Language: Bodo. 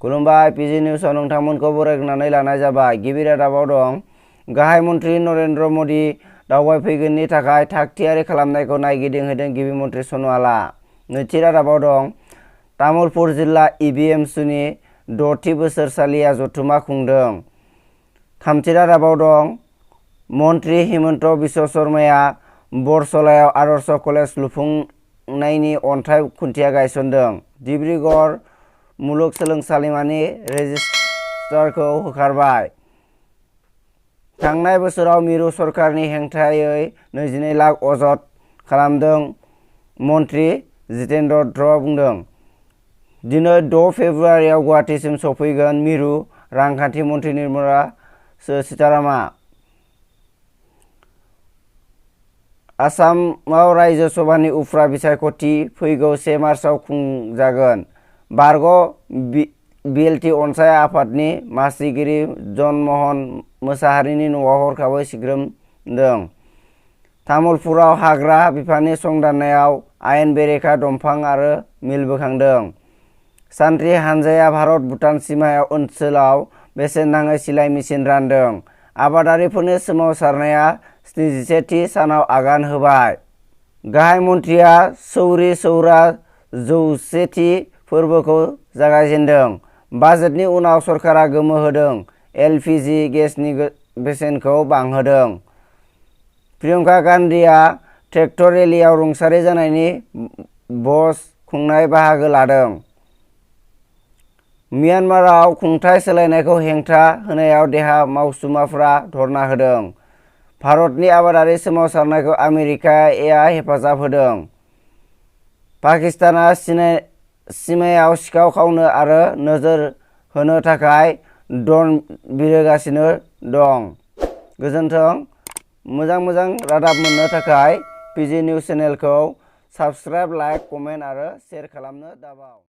खुलुमबाय पिजि निउसआव नोंथांमोनखौ बरायनानै लानाय जाबाय। गिबि रादाबाव दं गाहाय मन्थ्रि नरेन्द्र मदि दावबायफैगोननि थाखाय थाग-थियारि खालामनायखौ नायगिदिंहोदों गिबि मन्थ्रि सन'वालआ। नैथि रादाबाव दं तामुलपुर जिल्ला इभिएमसुनि 6थि बोसोरसालिया जथुमा खुंदों। थामथि रादाबाव दं मन्थ्रि हिमन्त बिश्व शर्माया बरसलायाव आदर्श कलेज लुफुंनायनि अन्थाइ खुन्थिया गायसनदों। डिब्रुगड़ मुलुगसोलोंसालिमानि रेजिस्ट्रारखौ होखारबाय। थांनाय बोसोराव मिरु सरकारनि हेंथायै 22 लाख अजद खालामदों मन्थ्रि जितेन्द्रआ बुंदों। दिनै 6 फेब्रुआरियाव गुवाहाटीसिम सफैगोन मिरु रांखान्थि मन्थ्रि निर्मला सीतारामनआ। आसामाव रायजो सभानि उफ्रा बिसायख'थि फैगौ 1 मार्चआव खुंजागोन। बारग' बिएलटि अनसाय आफादनि मासिगिरि जनमहन मोसाहारिनि न'आव हरखाबै सिग्रोमदों। तामुलपुराव हाग्रा बिफाननि संदाननायाव आयेन बेरेखा दंफां आरो मिल बोखांदों। सान्थ्रि हानजाया भारत-भुटान सिमा ओनसोलाव बेसेन नाङै सिलाइ मेसिन रानदों। आबादारिफोरनि सोमावसारनाया 71थि सानाव आगान होबाय। गाहाय मन्थ्रिया चौरि चौरा जौसेथि फोरबोखौ जागायजेनदों। बाजेटनि उनाव सरकारा गोमोहोदों एलपिजि गेसनि बेसेनखौ बांहोदों। प्रियंका गान्धीआ ट्रेक्टर रेलियाव रुंसारि जानायनि भज खुंनाय बाहागो लादों। म्यानमाराव खुंथाय सोलायनायखौ हेंथा होनायाव देहा मावसुमाफोरा धर्ना होदों। भारतनि आबादारि सोमावसारनायखौ आमेरिकाया हेफाजाब होदों। पाकिस्तानआ सिमायाव सिखाव खावनो आरो नोजोर होनो थाखाय ड्र'न बिरहोगासिनो दं। गोजोन्थों। मोजां रादाब मोननो थाखाय पिजि निउस चेनेलखौ साबस्क्राइब, लाइक, कमेन्ट आरो शेयार खालामनो दाबाव।